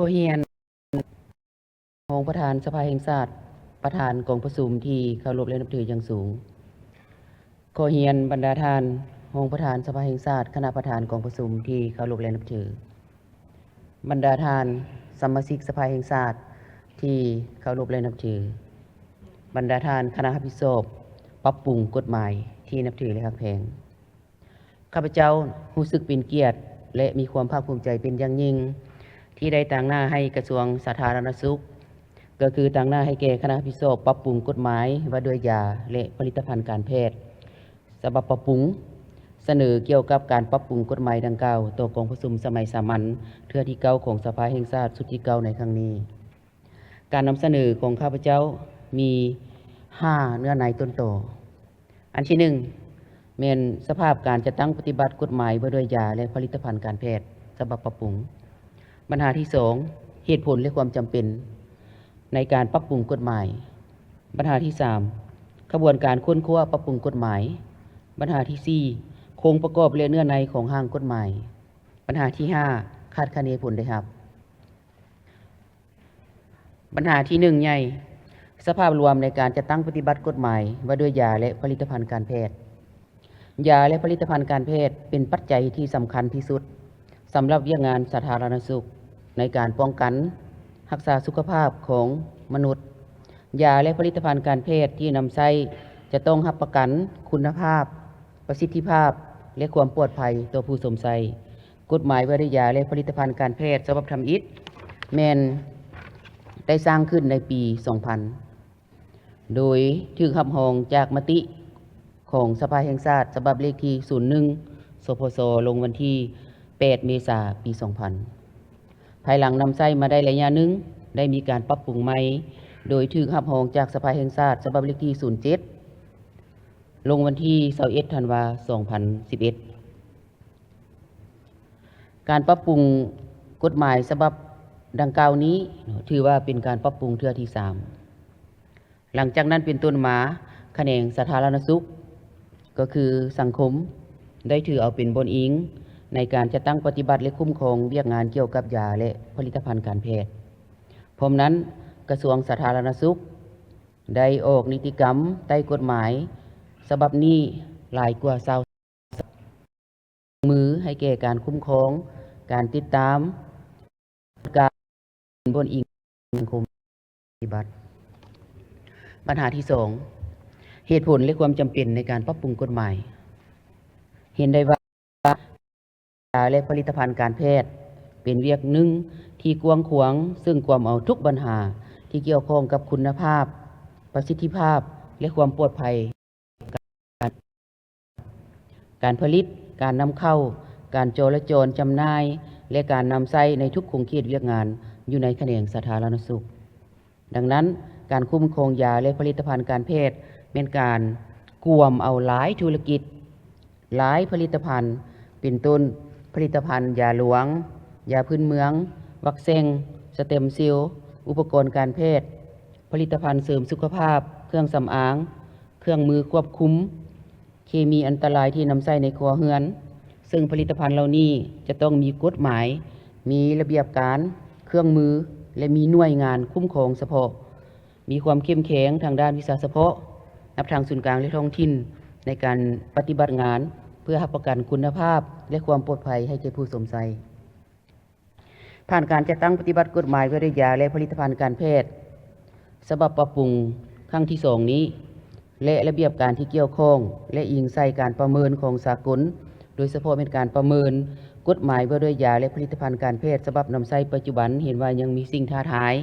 ຂໍຮຽນຮອງປະທານສະພາແຫ່ງຊາດ, ປະທານກອງປະຊຸມທີ່ເຄົາລົບ ແລະ ນັບຖືຢ່າງສູງ. ຂໍຮຽນບັນດາທ່ານຮອງປະທານສະພາແຫ່ງຊາດ, ຄະນະປະທານກອງປະຊຸມທີ່ເຄົາລົບ ແລະ ນັບຖື. ບັນດາທ່ານສະມາຊິກສະພາແຫ່ງຊາດທີ່ເຄົາລົບ ແລະ ນັບຖື. ບັນດາທ່ານຄະນະຮັບຜິດຊອບປັບປຸງກົດໝາຍທີ່ນັບຖື ແລະ ຮັກແພງ. ຂ້າພະເຈົ້າຮູ້ສຶກເປັນກຽດ ແລະ ມີຄວາມພາກພູມໃຈເປັນຢ່າງຍິ່ງ ທີ່ໄດ້ຕາງໜ້າໃຫ້ກະຊວງສາທາລະນະສຸກ, ກໍຄືຕາງໜ້າໃຫ້ແກ່ຄະນະຮັບຜິດຊອບປັບປຸງກົດໝາຍວ່າດ້ວຍຢາ ແລະ ຜະລິດຕະພັນການແພດ ສະບັບປັບປຸງ, ສະເໜີກ່ຽວກັບການປັບປຸງກົດໝາຍດັ່ງກ່າວຕໍ່ກອງປະຊຸມສະໄໝສາມັນເທື່ອທີເກົ້າຂອງສະພາແຫ່ງຊາດຊຸດທີເກົ້າໃນຄັ້ງນີ້. ການນຳສະເໜີຂອງຂ້າພະເຈົ້າມີຫ້າເນື້ອໃນຕົ້ນຕໍ. ອັນທີໜຶ່ງ ແມ່ນສະພາບການຈັດຕັ້ງປະຕິບັດກົດໝາຍວ່າດ້ວຍຢາ ແລະ ຜະລິດຕະພັນການແພດ ສະບັບປັບປຸງ. ບັນຫາທີສອງ ເຫດຜົນ ແລະ ຄວາມຈຳເປັນໃນການປັບປຸງກົດໝາຍ. ບັນຫາທີສາມ ຂະບວນການຄົ້ນຄວ້າປັບປຸງກົດໝາຍ. ບັນຫາທີສີ່ ໂຄງປະກອບ ແລະ ເນື້ອໃນຂອງຮ່າງກົດໝາຍ. ບັນຫາທີຫ້າ ຄາດຄະເນຜົນໄດ້ຮັບ. ບັນຫາທີໜຶ່ງໃຫຍ່ ສະພາບລວມໃນການຈັດຕັ້ງປະຕິບັດກົດໝາຍວ່າດ້ວຍຢາ ແລະ ຜະລິດຕະພັນການແພດ. ຢາ ແລະ ຜະລິດຕະພັນການແພດເປັນປັດໄຈທີ່ສຳຄັນທີ່ສຸດສຳລັບວຽກງານສາທາລະນະສຸກ ໃນການປ້ອງກັນ, ຮັກສາສຸຂະພາບຂອງມະນຸດ. ຢາ ແລະ ຜະລິດຕະພັນການແພດທີ່ນຳໃຊ້ຈະຕ້ອງຮັບປະກັນຄຸນນະພາບ, ປະສິດທິພາບ ແລະ ຄວາມປອດໄພຕໍ່ຜູ້ຊົມໃຊ້. ກົດໝາຍວ່າດ້ວຍຢາ ແລະ ຜະລິດຕະພັນການແພດສະບັບທຳອິດ ແມ່ນໄດ້ສ້າງຂຶ້ນໃນປີສອງພັນ ໂດຍຖືກຮັບຮອງຈາກມະຕິຂອງສະພາແຫ່ງຊາດ ສະບັບເລກທີສູນໜຶ່ງ ສພຊ ລົງວັນທີແປດ ເມສາ ປີສອງພັນ. ພາຍຫຼັງນຳໃຊ້ມາໄດ້ໄລຍະໜຶ່ງ ໄດ້ມີການປັບປຸງໃໝ່ ໂດຍຖືກຮັບຮອງຈາກສະພາແຫ່ງຊາດ ສະບັບເລກທີສູນເຈັດ ລົງວັນທີຊາວເອັດ ທັນວາ ສອງພັນສິບເອັດ. ການປັບປຸງກົດໝາຍສະບັບດັ່ງກ່າວນີ້ ຖືວ່າເປັນການປັບປຸງເທື່ອທີສາມ. ຫຼັງຈາກນັ້ນເປັນຕົ້ນມາ, ຂະແໜງສາທາລະນະສຸກ ກໍຄືສັງຄົມ ໄດ້ຖືເອົາເປັນບ່ອນອີງໃນການຈັດຕັ້ງປະຕິບັດ ແລະ ຄຸ້ມຄອງວຽກງານກ່ຽວກັບຢາ ແລະ ຜະລິດຕະພັນການແພດ. ພ້ອມນັ້ນ, ກະຊວງສາທາລະນະສຸກ ໄດ້ອອກນິຕິກຳໃຕ້ກົດໝາຍສະບັບນີ້ຫຼາຍກວ່າຊາວ ມືໃຫ້ແກ່ການຄຸ້ມຄອງ, ການຕິດຕາມ, ການເປັນບ່ອນອີງຂອງສັງຄົມປະຕິບັດ. ບັນຫາທີສອງ ເຫດຜົນ ແລະ ຄວາມຈຳເປັນໃນການປັບປຸງກົດໝາຍ. ເຫັນໄດ້ວ່າ ຢາ ແລະ ຜະລິດຕະພັນການແພດ ເປັນວຽກໜຶ່ງທີ່ກວ້າງຂວາງ, ເຊິ່ງກວມເອົາທຸກບັນຫາທີ່ກ່ຽວຂ້ອງກັບຄຸນນະພາບ, ປະສິດທິພາບ ແລະ ຄວາມປອດໄພ ການຜະລິດ, ການນຳເຂົ້າ, ການຈໍລະຈອນຈຳໜ່າຍ ແລະ ການນຳໃຊ້ໃນທຸກຂົງເຂດວຽກງານຢູ່ໃນຂະແໜງສາທາລະນະສຸກ. ດັ່ງນັ້ນ, ການຄຸ້ມຄອງຢາ ແລະ ຜະລິດຕະພັນການແພດ ແມ່ນການກວມເອົາຫຼາຍທຸລະກິດ, ຫຼາຍຜະລິດຕະພັນ ເປັນຕົ້ນ ຜະລິດຕະພັນຢາຫຼວງ, ຢາພື້ນເມືອງ, ວັກແສ້ງ, ສະເຕັມເຊວ, ອຸປະກອນການແພດ, ຜະລິດຕະພັນເສີມສຸຂະພາບ, ເຄື່ອງສຳອາງ, ເຄື່ອງມືຄວບຄຸມ, ເຄມີອັນຕະລາຍທີ່ນຳໃຊ້ໃນຄົວເຮືອນ, ເຊິ່ງຜະລິດຕະພັນເຫຼົ່ານີ້ຈະຕ້ອງມີກົດໝາຍ, ມີລະບຽບການ, ເຄື່ອງມື ແລະ ມີໜ່ວຍງານຄຸ້ມຄອງສະເພາະ, ມີຄວາມເຂັ້ມແຂງທາງດ້ານວິຊາສະເພາະ, ນັບທັງສູນກາງ ແລະ ທ້ອງຖິ່ນ ໃນການປະຕິບັດງານ ເພື່ອຮັບປະກັນຄຸນນະພາບ ແລະ ຄວາມປອດໄພໃຫ້ແກ່ຜູ້ຊົມໃຊ້. ຜ່ານການຈັດຕັ້ງປະຕິບັດກົດໝາຍວ່າດ້ວຍຢາ ແລະ ຜະລິດຕະພັນການແພດ ສະບັບປັບປຸງຄັ້ງທີສອງນີ້ ແລະ ລະບຽບການທີ່ກ່ຽວຂ້ອງ ແລະ ອີງໃສ່ການປະເມີນຂອງສາກົນ, ໂດຍສະເພາະແມ່ນການປະເມີນກົດໝາຍວ່າດ້ວຍຢາ ແລະ ຜະລິດຕະພັນການແພດ ສະບັບນຳໃຊ້ປັດຈຸບັນ ເຫັນວ່າຍັງມີສິ່ງທ້າທາຍ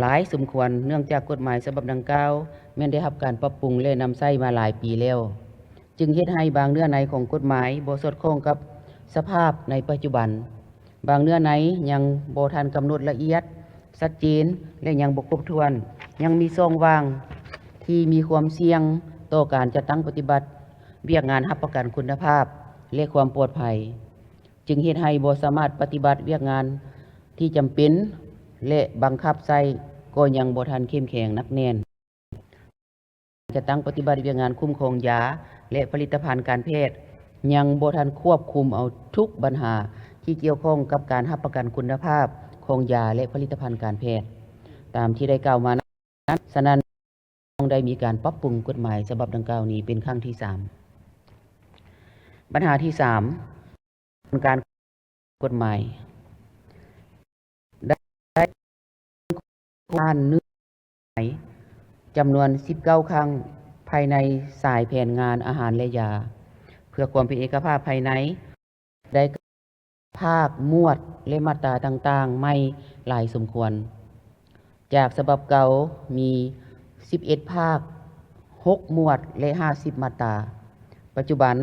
ຫຼາຍສົມຄວນ, ເນື່ອງຈາກກົດໝາຍສະບັບດັ່ງກ່າວ ແມ່ນໄດ້ຮັບການປັບປຸງ ແລະ ນຳໃຊ້ມາຫຼາຍປີແລ້ວ. ຈຶ່ງເຮັດໃຫ້ບາງເນື້ອໃນຂອງກົດໝາຍບໍ່ສອດຄ່ອງກັບສະພາບໃນປັດຈຸບັນ, ບາງເນື້ອໃນຍັງບໍ່ທັນກຳນົດລະອຽດ, ຊັດເຈນ ແລະ ຍັງບໍ່ຄົບຖ້ວນ, ຍັງມີຊ່ອງວ່າງທີ່ມີຄວາມສ່ຽງຕໍ່ການຈັດຕັ້ງປະຕິບັດວຽກງານຮັບປະກັນຄຸນນະພາບ ແລະ ຄວາມປອດໄພ, ຈຶ່ງເຮັດໃຫ້ບໍ່ສາມາດປະຕິບັດວຽກງານທີ່ຈຳເປັນ ແລະ ບັງຄັບໃຊ້ກໍຍັງບໍ່ທັນເຂັ້ມແຂງໜັກແໜ້ນ. ຈັດຕັ້ງປະຕິບັດວຽກງານຄຸ້ມຄອງຢາ ແລະ ຜະລິດຕະພັນການແພດ ຍັງບໍ່ທັນຄວບຄຸມເອົາທຸກບັນຫາທີ່ກ່ຽວຂ້ອງກັບການຮັບປະກັນຄຸນນະພາບ ຂອງຢາ ແລະ ຜະລິດຕະພັນການແພດ ຕາມທີ່ໄດ້ກ່າວມານັ້ນ. ສະນັ້ນ, ຕ້ອງໄດ້ມີການປັບປຸງກົດໝາຍສະບັບດັ່ງກ່າວນີ້ເປັນຄັ້ງທີສາມ. ບັນຫາທີສາມ, ການກົດໝາຍ ໄດ້ ຜ່ານເນື້ອໃນຈຳນວນສິບເກົ້າຄັ້ງ ພາຍໃນສາຍແຜນງານອາຫານ ແລະ ຢາ ເພື່ອຄວາມເປັນເອກະພາບພາຍໃນ ໄດ້ພາກ, ໝວດ ແລະ ມາດຕາຕ່າງໆໃໝ່ຫຼາຍສົມຄວນ. ຈາກສະບັບເກົ່າມີສິບເອັດພາກ, ຫົກໝວດ ແລະ ຫ້າສິບມາດຕາ. ປັດຈຸບັນ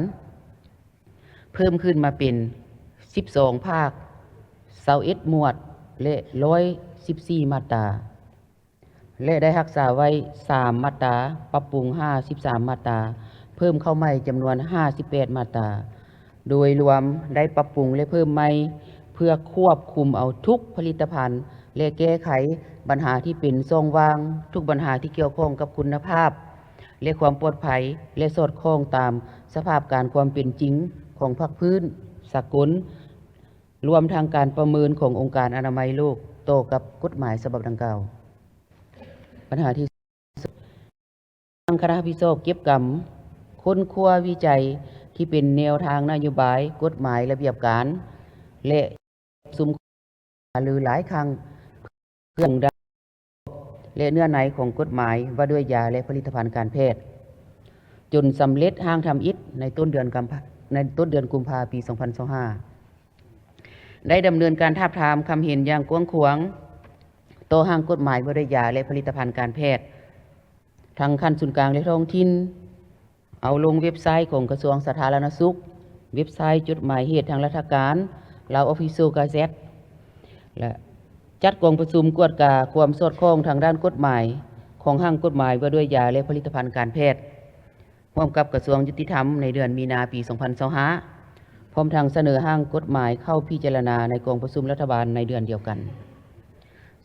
ເພີ່ມຂຶ້ນມາເປັນສິບສອງພາກ, ຊາວເອັດໝວດ ແລະ ຮ້ອຍສິບສີ່ມາດຕາ ແລະ ໄດ້ຮັກສາໄວ້ສາມມາດຕາ, ປັບປຸງຫ້າສິບສາມມາດຕາ, ເພີ່ມເຂົ້າໃໝ່ຈຳນວນຫ້າສິບແປດມາດຕາ. ໂດຍລວມໄດ້ປັບປຸງ ແລະ ເພີ່ມໃໝ່ ເພື່ອຄວບຄຸມເອົາທຸກຜະລິດຕະພັນ ແລະ ແກ້ໄຂບັນຫາທີ່ເປັນຊ່ອງວ່າງ, ທຸກບັນຫາທີ່ກ່ຽວຂ້ອງກັບຄຸນນະພາບ ແລະ ຄວາມປອດໄພ ແລະ ສອດຄ່ອງຕາມສະພາບການຄວາມເປັນຈິງຂອງພາກພື້ນສາກົນ, ລວມທັງການປະເມີນຂອງອົງການອະນາໄມໂລກຕໍ່ກັບກົດໝາຍສະບັບດັ່ງກ່າວ. ບັນຫາທີ່ ທາງຄະນະຮັບຜິດຊອບເກັບກຳ, ຄົ້ນຄວ້າວິໄຈທີ່ເປັນແນວທາງນະໂຍບາຍ, ກົດໝາຍ, ລະບຽບການ ແລະ ປະຊຸມຫາລືຫຼາຍຄັ້ງ ເພື່ອ ແລະ ເນື້ອໃນຂອງກົດໝາຍວ່າດ້ວຍຢາ ແລະ ຜະລິດຕະພັນການແພດ ຈົນສຳເລັດຮ່າງທຳອິດໃນຕົ້ນເດືອນກຳພາ ໃນຕົ້ນເດືອນກຸມພາ ປີສອງພັນຊາວຫ້າ. ໄດ້ດຳເນີນການທາບທາມຄຳເຫັນຢ່າງກວ້າງຂວາງຕໍ່ຮ່າງກົດໝາຍວ່າດ້ວຍຢາ ແລະ ຜະລິດຕະພັນການແພດ ທັງຂັ້ນສູນກາງ ແລະ ທ້ອງຖິ່ນ, ເອົາລົງເວັບໄຊຂອງກະຊວງສາທາລະນະສຸກ, ເວັບໄຊຈົດໝາຍເຫດທາງລັດຖະການ, Lao Official Gazette ແລະ ຈັດກອງປະຊຸມກວດກາຄວາມສອດຄ່ອງທາງດ້ານກົດໝາຍຂອງຮ່າງກົດໝາຍວ່າດ້ວຍຢາ ແລະ ຜະລິດຕະພັນການແພດ ຮ່ວມກັບກະຊວງຍຸຕິທຳໃນເດືອນມີນາ ປີສອງພັນຊາວຫ້າ ພ້ອມທັງສະເໜີຮ່າງກົດໝາຍເຂົ້າພິຈາລະນາໃນກອງປະຊຸມລັດຖະບານໃນເດືອນດຽວກັນ,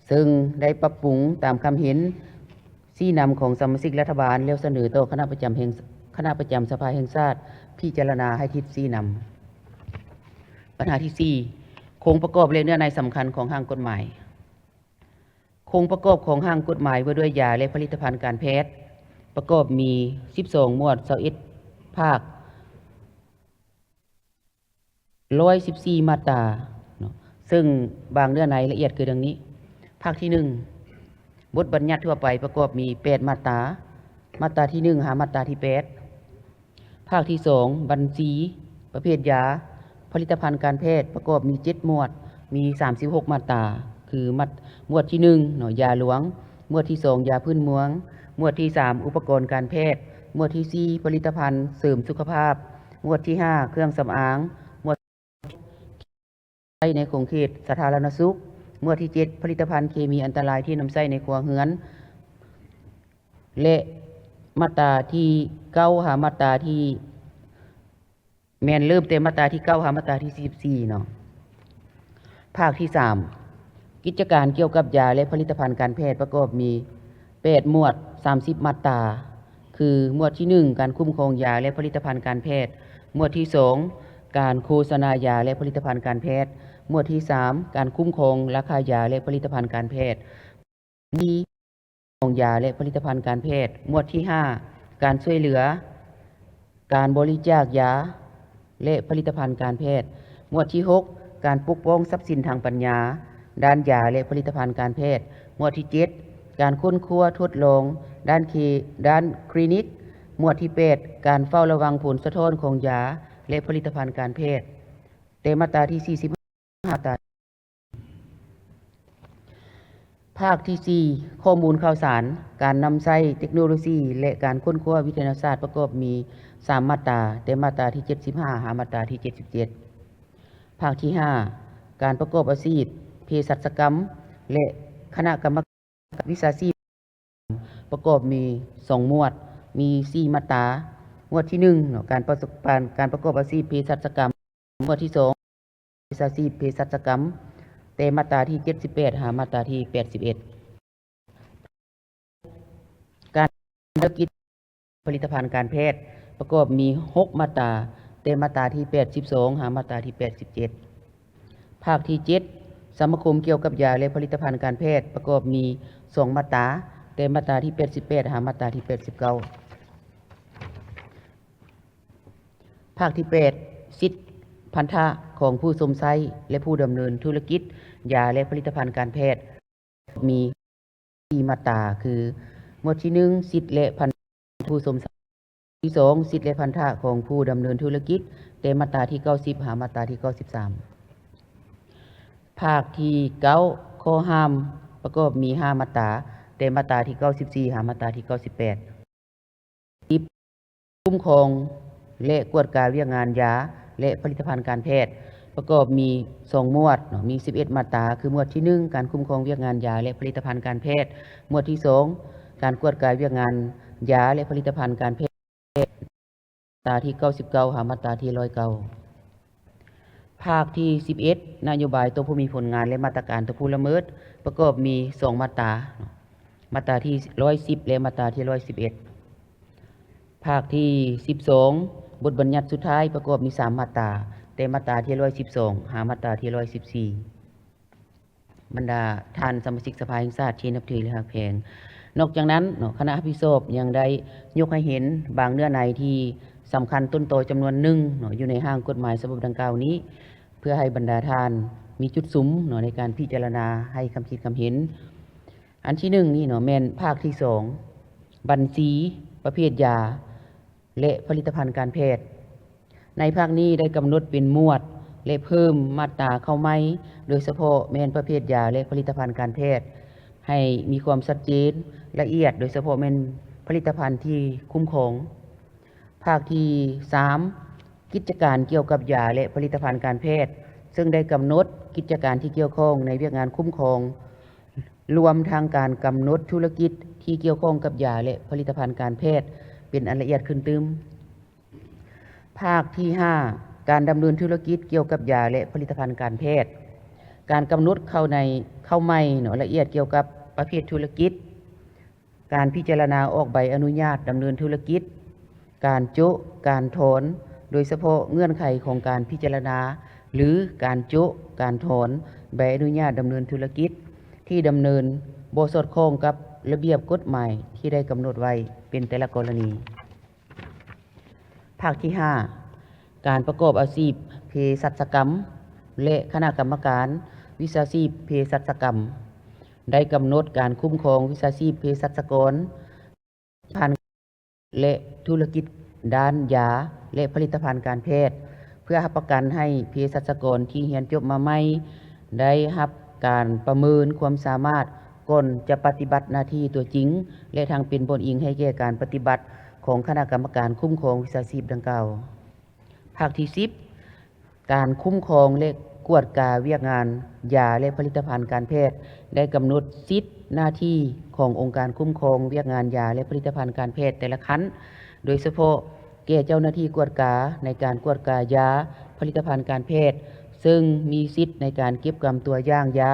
ເຊິ່ງໄດ້ປັບປຸງຕາມຄຳເຫັນຊີ້ນຳຂອງສະມາຊິກລັດຖະບານ ແລ້ວສະເໜີຕໍ່ຄະນະປະຈຳແຫ່ງ ຄະນະປະຈຳສະພາແຫ່ງຊາດພິຈາລະນາໃຫ້ທິດຊີ້ນຳ. ບັນຫາທີສີ່, ໂຄງປະກອບ ແລະ ເນື້ອໃນສຳຄັນຂອງຮ່າງກົດໝາຍ. ໂຄງປະກອບຂອງຮ່າງກົດໝາຍວ່າດ້ວຍຢາ ແລະ ຜະລິດຕະພັນການແພດ ປະກອບມີສິບສອງໝວດ, ຊາວເອັດພາກ, ຮ້ອຍສິບສີ່ມາດຕາເນາະ, ເຊິ່ງບາງເນື້ອໃນລະອຽດຄືດັ່ງນີ້. ພາກທີໜຶ່ງ, ບົດບັນຍັດທົ່ວໄປປະກອບມີແປດມາດຕາ, ມາດຕາທີໜຶ່ງຫາມາດຕາທີແປດ. ພາກທີສອງ, ບັນຊີປະເພດຢາ, ຜະລິດຕະພັນການແພດ ປະກອບມີເຈັດໝວດ, ມີສາມສິບຫົກມາດຕາ, ຄື ໝວດທີໜຶ່ງເນາະ ຢາຫຼວງ, ໝວດທີສອງ ຢາພື້ນເມືອງ, ໝວດທີສາມ ອຸປະກອນການແພດ, ໝວດທີສີ່ ຜະລິດຕະພັນເສີມສຸຂະພາບ, ໝວດທີຫ້າ ເຄື່ອງສຳອາງ, ໝວດ ໃຊ້ໃນຂົງເຂດສາທາລະນະສຸກ, ໝວດທີເຈັດ ຜະລິດຕະພັນເຄມີອັນຕະລາຍທີ່ນຳໃຊ້ໃນຄົວເຮືອນ ແລະ ມາດຕາທີເກົ້າຫາມາດຕາທີ ແມ່ນເລີ່ມແຕ່ມາດຕາທີເກົ້າຫາມາດຕາທີສີ່ສິບສີ່ເນາະ. ພາກທີສາມ, ກິດຈະການກ່ຽວກັບຢາ ແລະ ຜະລິດຕະພັນການແພດ ປະກອບມີແປດໝວດ, ສາມສິບມາດຕາ ຄື ໝວດທີໜຶ່ງ ການຄຸ້ມຄອງຢາ ແລະ ຜະລິດຕະພັນການແພດ, ໝວດທີສອງ ການໂຄສະນາຢາ ແລະ ຜະລິດຕະພັນການແພດ, ໝວດທີສາມ ການຄຸ້ມຄອງລາຄາຢາ ແລະ ຜະລິດຕະພັນການແພດ, ຂອງຢາ ແລະ ຜະລິດຕະພັນການແພດ, ໝວດທີຫ້າ ການຊ່ວຍເຫຼືອ ການບໍລິຈາກຢາ ແລະ ຜະລິດຕະພັນການແພດ, ໝວດທີຫົກ ການປົກປ້ອງຊັບສິນທາງປັນຍາດ້ານຢາ ແລະ ຜະລິດຕະພັນການແພດ, ໝວດທີເຈັດ ການຄົ້ນຄວ້າທົດລອງດ້ານເຄ ດ້ານຄລີນິກ, ໝວດທີແປດ ການເຝົ້າລະວັງຜົນສະທ້ອນຂອງຢາ ແລະ ຜະລິດຕະພັນການແພດ ແຕ່ມາດຕາທີສີ່ສິບຫ້າ ມາດຕາ ພາກທີສີ່ ຂໍ້ມູນຂ່າວສານ, ການນຳໃຊ້ເຕັກໂນໂລຊີ ແລະ ການຄົ້ນຄວ້າວິທະຍາສາດ ປະກອບມີສາມມາດຕາ, ແຕ່ມາດຕາທີເຈັດສິບຫ້າ ຫາມາດຕາທີເຈັດສິບເຈັດ. ພາກທີຫ້າ ການປະກອບອາຊີບເພສັດຊະກຳ ແລະ ຄະນະກຳມະ ວິຊາຊີບ ປະກອບມີສອງໝວດ, ມີສີ່ມາດຕາ. ໝວດທີໜຶ່ງເນາະ ການປະ ການປະກອບອາຊີບເພສັດຊະກຳ, ໝວດທີສອງ ວິຊາຊີບເພສັດຊະກຳ ແຕ່ມາດຕາທີເຈັດສິບແປດ ຫາມາດຕາທີແປດສິບເອັດ. ການ ທຸລະກິດ ຜະລິດຕະພັນການແພດ ປະກອບມີຫົກມາດຕາ, ແຕ່ມາດຕາທີແປດສິບສອງ ຫາມາດຕາທີແປດສິບເຈັດ. ພາກທີເຈັດ ສະມາຄົມກ່ຽວກັບຢາ ແລະ ຜະລິດຕະພັນການແພດ ປະກອບມີສອງມາດຕາ, ແຕ່ມາດຕາທີແປດສິບແປດ ຫາມາດຕາທີແປດສິບເກົ້າ. ພາກທີແປດ ສິດພັນທະຂອງຜູ້ຊົມໃຊ້ ແລະ ຜູ້ດຳເນີນທຸລະກິດຢາ ແລະ ຜະລິດຕະພັນການແພດ ມີສີ່ມາດຕາ ຄື ໝວດທີໜຶ່ງ ສິດ ແລະ ພັນທະ ຜູ້ຊົມໃຊ້, ທີສອງ ສິດ ແລະ ພັນທະຂອງຜູ້ດຳເນີນທຸລະກິດ ແຕ່ມາດຕາທີເກົ້າສິບ ຫາມາດຕາທີເກົ້າສິບສາມ. ພາກທີເກົ້າ ຂໍ້ຫ້າມ ປະກອບມີຫ້າມາດຕາ, ແຕ່ມາດຕາທີເກົ້າສິບສີ່ ຫາມາດຕາທີເກົ້າສິບແປດ. ສິບ ຄຸ້ມຄອງ ແລະ ກວດກາວຽກງານຢາ ແລະ ຜະລິດຕະພັນການແພດ ປະກອບມີສອງໝວດເນາະ, ມີສິບເອັດມາດຕາ ຄື ໝວດທີໜຶ່ງ ການຄຸ້ມຄອງວຽກງານຢາ ແລະ ຜະລິດຕະພັນການແພດ, ໝວດທີສອງ ການກວດກາວຽກງານຢາ ແລະ ຜະລິດຕະພັນການແພດ ຕາທີເກົ້າສິບເກົ້າ ຫາມາດຕາທີຮ້ອຍເກົ້າ. ພາກທີສິບເອັດ ນະໂຍບາຍຕໍ່ຜູ້ມີຜົນງານ ແລະ ມາດຕະການຕໍ່ຜູ້ລະເມີດ ປະກອບມີສອງມາດຕາ, ມາດຕາທີຮ້ອຍສິບ ແລະ ມາດຕາທີຮ້ອຍສິບເອັດ. ພາກທີສິບສອງ ບົດບັນຍັດສຸດທ້າຍ ປະກອບມີສາມມາດຕາ, ແຕ່ມາດຕາທີຮ້ອຍສິບສອງ ຫາມາດຕາທີຮ້ອຍສິບສີ່. ບັນດາທ່ານສະມາຊິກສະພາແຫ່ງຊາດທີ່ນັບຖື ແລະ ຮັກແພງ. ນອກຈາກນັ້ນເນາະ, ຄະນະຮັບຜິດຊອບຍັງໄດ້ຍົກໃຫ້ເຫັນບາງເນື້ອໃນທີ່ສຳຄັນຕົ້ນຕໍຈຳນວນໜຶ່ງເນາະ ຢູ່ໃນຮ່າງກົດໝາຍສະບັບດັ່ງກ່າວນີ້ ເພື່ອໃຫ້ບັນດາທ່ານມີຈຸດສຸມເນາະ ໃນການພິຈາລະນາໃຫ້ຄຳຄິດຄຳເຫັນ. ອັນທີໜຶ່ງນີ້ເນາະ ແມ່ນພາກທີສອງ ບັນຊີ ປະເພດຢາ ແລະ ຜະລິດຕະພັນການແພດ. ໃນພາກນີ້ໄດ້ກຳນົດເປັນໝວດ ແລະ ເພີ່ມມາດຕາເຂົ້າໃໝ່, ໂດຍສະເພາະແມ່ນປະເພດຢາ ແລະ ຜະລິດຕະພັນການແພດ ໃຫ້ມີຄວາມຊັດເຈນ, ລະອຽດ, ໂດຍສະເພາະແມ່ນຜະລິດຕະພັນທີ່ຄຸ້ມຄອງ. ພາກທີສາມ ກິດຈະການກ່ຽວກັບຢາ ແລະ ຜະລິດຕະພັນການແພດ, ເຊິ່ງໄດ້ກຳນົດກິດຈະການທີ່ກ່ຽວຂ້ອງໃນວຽກງານຄຸ້ມຄອງ, ລວມທັງການກຳນົດທຸລະກິດທີ່ກ່ຽວຂ້ອງກັບຢາ ແລະ ຜະລິດຕະພັນການແພດ ເປັນອັນລະອຽດຂຶ້ນຕື່ມ. ພາກທີຫ້າ ການດຳເນີນທຸລະກິດກ່ຽວກັບຢາ ແລະ ຜະລິດຕະພັນການແພດ, ການກຳນົດເຂົ້າໃນ ເຂົ້າໃໝ່ເນາະ ລະອຽດກ່ຽວກັບປະເພດທຸລະກິດ, ການພິຈາລະນາອອກໃບອະນຸຍາດດຳເນີນທຸລະກິດ, ການໂຈະ ການຖອນ, ໂດຍສະເພາະເງື່ອນໄຂຂອງການພິຈາລະນາ ຫຼື ການໂຈະ ການຖອນໃບອະນຸຍາດດຳເນີນທຸລະກິດ ທີ່ດຳເນີນບໍ່ສອດຄ່ອງກັບລະບຽບກົດໝາຍທີ່ໄດ້ກຳນົດໄວ້ເປັນແຕ່ລະກໍລະນີ. ພາກທີຫ້າ ການປະກອບອາຊີບເພສັດຊະກຳ ແລະ ຄະນະກຳມະການວິຊາຊີບເພສັດຊະກຳ ໄດ້ກຳນົດການຄຸ້ມຄອງວິຊາຊີບເພສັດຊະກອນ ພັນ ແລະ ທຸລະກິດດ້ານຢາ ແລະ ຜະລິດຕະພັນການແພດ ເພື່ອຮັບປະກັນໃຫ້ເພສັດຊະກອນທີ່ຮຽນຈົບມາໃໝ່ ໄດ້ຮັບການປະເມີນຄວາມສາມາດກ່ອນຈະປະຕິບັດໜ້າທີ່ຕົວຈິງ ແລະ ທັງເປັນບ່ອນອີງໃຫ້ແກ່ການປະຕິບັດຂອງຄະນະກຳມະການຄຸ້ມຄອງວິຊາຊີບດັ່ງກ່າວ. ພາກທີສິບ ການຄຸ້ມຄອງ ແລະ ກວດກາວຽກງານຢາ ແລະ ຜະລິດຕະພັນການແພດ ໄດ້ກຳນົດສິດ, ໜ້າທີ່ຂອງອົງການຄຸ້ມຄອງວຽກງານຢາ ແລະ ຜະລິດຕະພັນການແພດແຕ່ລະຂັ້ນ, ໂດຍສະເພາະແກ່ເຈົ້າໜ້າທີ່ກວດກາໃນການກວດກາຢາ, ຜະລິດຕະພັນການແພດ, ເຊິ່ງມີສິດໃນການເກັບກຳຕົວຢ່າງຢາ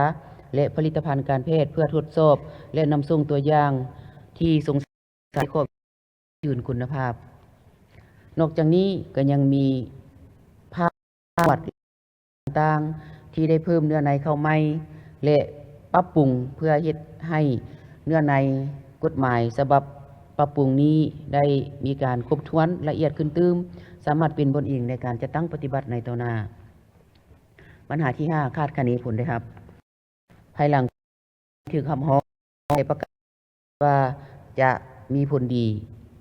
ແລະ ຜະລິດຕະພັນການແພດ ເພື່ອທົດສອບ ແລະ ນຳສົ່ງຕົວຢ່າງທີ່ສົງໄສ ໃສ່ຂອບຢືນຄຸນນະພາບ. ນອກຈາກນີ້ກໍຍັງມີພາກ ຫວດຕ່າງໆ ທີ່ໄດ້ເພີ່ມເນື້ອໃນເຂົ້າໃໝ່ ແລະ ປັບປຸງເພື່ອເຮັດໃຫ້ເນື້ອໃນກົດໝາຍສະບັບປັບປຸງນີ້ໄດ້ມີການຄົບຖ້ວນລະອຽດຂຶ້ນຕື່ມ, ສາມາດເປັນບ່ອນອີງໃນການຈັດຕັ້ງປະຕິບັດໃນຕໍ່ໜ້າ. ບັນຫາທີຫ້າ ຄາດຄະເນຜົນໄດ້ຮັບ. ພາຍຫຼັງຖືກຮັບຮອງ ແລະ ປະກາດວ່າຈະມີຜົນດີ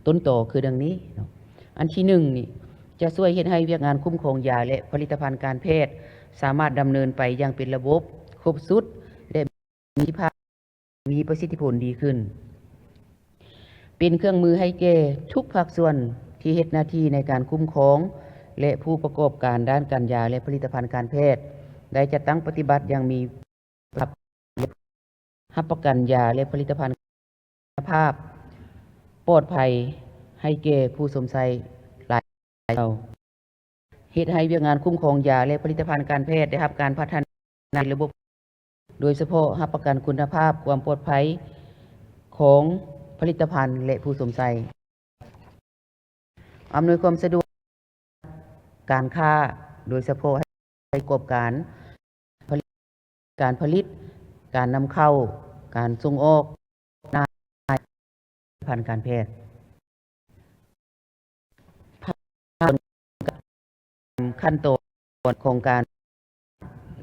ຕົ້ນຕໍຄືດັ່ງນີ້ເນາະ. ອັນທີໜຶ່ງນີ້ ຈະຊ່ວຍເຮັດໃຫ້ວຽກງານຄຸ້ມຄອງຢາ ແລະ ຜະລິດຕະພັນການແພດ ສາມາດດຳເນີນໄປຢ່າງເປັນລະບົບ, ຄົບຊຸດ ແລະ ມີປະສິດທິພາບ, ມີປະສິດທິຜົນດີຂຶ້ນ. ເປັນເຄື່ອງມືໃຫ້ແກ່ທຸກພາກສ່ວນທີ່ເຮັດໜ້າທີ່ໃນການຄຸ້ມຄອງ ແລະ ຜູ້ປະກອບການດ້ານການຢາ ແລະ ຜະລິດຕະພັນການແພດ ໄດ້ຈັດຕັ້ງປະຕິບັດຢ່າງມີ ຮັບປະກັນຢາ ແລະ ຜະລິດຕະພັນຄຸນນະພາບ ປອດໄພໃຫ້ແກ່ຜູ້ຊົມໃຊ້ຫຼາຍເທົ່າ, ເຮັດໃຫ້ວຽກງານຄຸ້ມຄອງຢາ ແລະ ຜະລິດຕະພັນການແພດໄດ້ຮັບການພັດທະນາໃນລະບົບ, ໂດຍສະເພາະຮັບປະກັນຄຸນນະພາບຄວາມປອດໄພຂອງຜະລິດຕະພັນ ແລະ ຜູ້ຊົມໃຊ້. ອຳນວຍຄວາມສະດວກການຄ້າ ໂດຍສະເພາະໃຫ້ຜູ້ປະກອບການຜະລິດ ການຜະລິດ, ການນຳເຂົ້າ, ການສົ່ງອອກ, ນາຍພັນການແພດ ຜ່ານຂັ້ນຕອນຂອງການ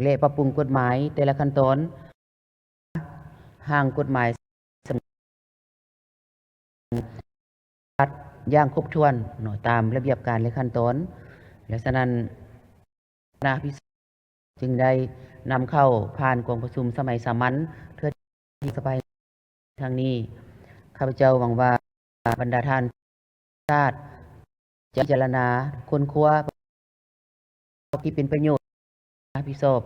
ແລະ ປັບປຸງກົດໝາຍແຕ່ລະຂັ້ນຕອນ, ຮ່າງກົດໝາຍ ປະຕິບັດຢ່າງຄົບຖ້ວນເນາະ ຕາມລະບຽບການ ແລະ ຂັ້ນຕອນ. ແລະ ສະນັ້ນ ຄະນະຮັບຜິດຊອບຈຶ່ງໄດ້ນຳເຂົ້າຜ່ານກອງປະຊຸມສະໄໝສາມັນເທື່ອທີ່ສະພາ ຄັ້ງນີ້. ຂ້າພະເຈົ້າຫວັງວ່າບັນດາທ່ານ ຊາດ ຈະພິຈາລະນາຄົ້ນຄວ້າທີ່ເປັນປະໂຫຍດ, ຮັບຜິດຊອບ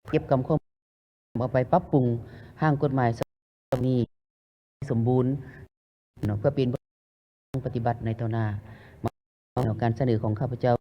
ເກັບກຳຂໍ້ມູນເອົາໄປປັບປຸງຮ່າງກົດໝາຍສະບັບນີ້ໃຫ້ສົມບູນເນາະ ເພື່ອເປັນບົດປະຕິບັດໃນຕໍ່ໜ້າ. ມາເນາະ ການສະເໜີຂອງຂ້າພະເຈົ້າ